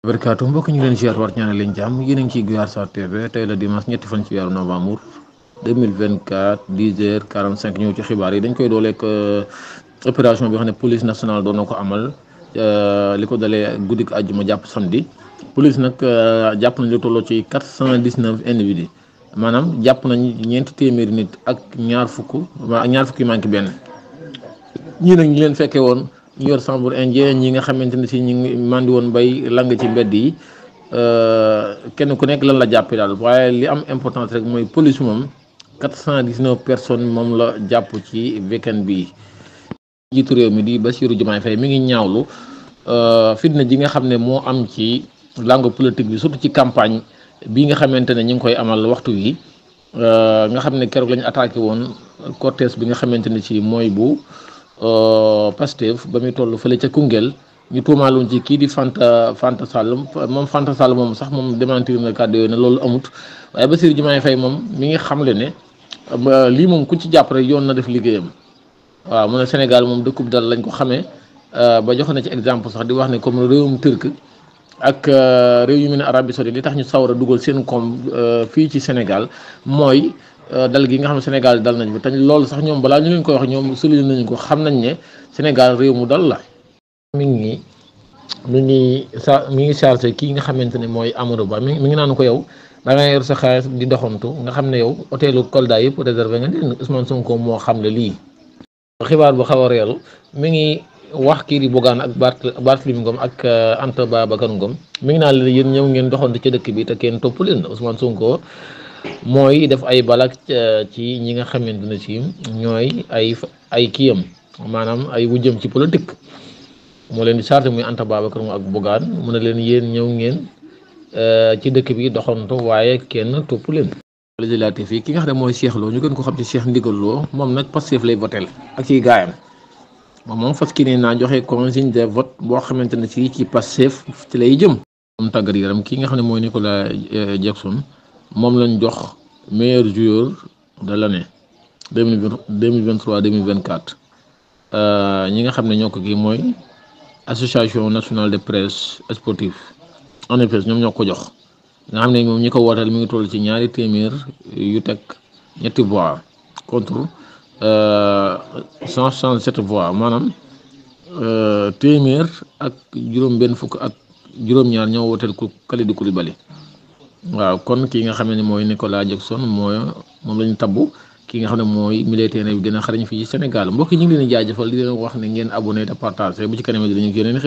barkaatu mbokk ñu leen ziar war ñaanal leen jàmm yéen a ngi ciy Guyaar Sarr TV tey la dimanche ñetti fan ci weeru novembre 2024 10h45 ñëw ci xibaar yi dañ koy dooleeg opération bi xam ne police nationale doon na ko amal li ko dalee guddik àjjuma jàpp samedi police nag jàpp nañ lu tolloo ci 419 individus maanaam jàpp nañ ñeenti téeméeri nit ak ñaar fukk yi manqué benn ñii nag ñi leen fekkee woon ñu yor chambre indien ñi nga xamante ne si ñu ngi mandi woon bay lang ci mbedd yi kenn ku nekk lan la jàppee daal waaye li am importance rek mooy police moom 419 personnes moom la jàpp ci weekend bi jiitu réew mi di Bassirou Diomaye Faye mi ngi ñaawlu fitna ji nga xam ne moo am ci langue politique bi surtout ci campagne bi nga xamante ne ñu ngi koy amal waxtu wi nga xam ne keroog lañu attaqué woon cortège bi nga xamante ne ci mooy bu Pastef ba muy toll fële ca Koungheul ñu tuumaaloon ci kii di Fanta Sall moom sax moom démentir na kàddu yooyu ne loolu amut waaye Bassirou Diomaye Faye moom mi ngi xamle ne lii moom ku ci jàpp rek yoon na def liggéeyam waaw mu ne Sénégal moom dëkkub dal lañ ko xamee ba joxe na ci exemple sax di wax ne comme réewum Turc ak réew yu mel ne Arabie Saoudite li tax ñu sawar a dugal seen koom fii ci Sénégal mooy dal gi nga xam ne Sénégal dal nañ fi te loolu sax ñoom balaa ñu leen koy wax ñoom souligné nañu ko xam nañ ne Sénégal réew mu dal la. mi ngi chargé kii nga xamante ne mooy Amadou Ba mi ngi naan ko yow da nga yor sa xaalis di doxantu nga xam ne yow hôtelu Kolda yëpp réservé nga ni Ousmane Sonko moo xam ne lii. xibaar bu xaw a reelu mi ngi wax kii di Bougane ak Barthélémy Ngom ak Anta Babacar Ngom mi ngi naan leen yéen ñëw ngeen doxantu ci dëkk bi te kenn topp leen Ousmane Sonko. mooy def ay balak ci ñi nga xamante ne ci ñooy ay kiyam maanaam ay wujjëm ci politique moo leen di chargé muy Anta Babacar ak Bougane mu ne leen yéen ñëw ngeen ci dëkk bi doxantu waaye kenn topp leen. législatif yi ki nga xam ne mooy Cheikh Lo ñu gën ko xam ci Cheikh Ndigal Lo moom nag Pastef lay votel ak ciy gaayam moom fas ki ne naa joxe consigne de vote boo xamante ne ci Pastef ci lay jëm. moom tàggat yaram ki nga xam ne mooy Nicolas Jackson moom lañ jox meilleur joueur de l'année 2023-2024 ñi nga xam ne ñoo ko kii mooy association nationale de presse sportive ANPS ñoom ñoo ko jox nga xam ne moom ñi ko wooteel mi ngi toll ci ñaari téeméer yu teg ñetti voix contre 167 voix maanaam téeméer ak juróom-benn fukk ak juróom-ñaar ñoo wooteel ku Kalidou Koulibaly. waaw kon ki nga xam ne mooy Nicolas Jackson moom la ñu tabbu ki nga xam ne mooy militaire bi gën a xarañ fii ci Sénégal mbokk yi ñu ngi leen di jaajëfal di leen wax ne ngeen abonné te partagé bu ci kanam dinañu génne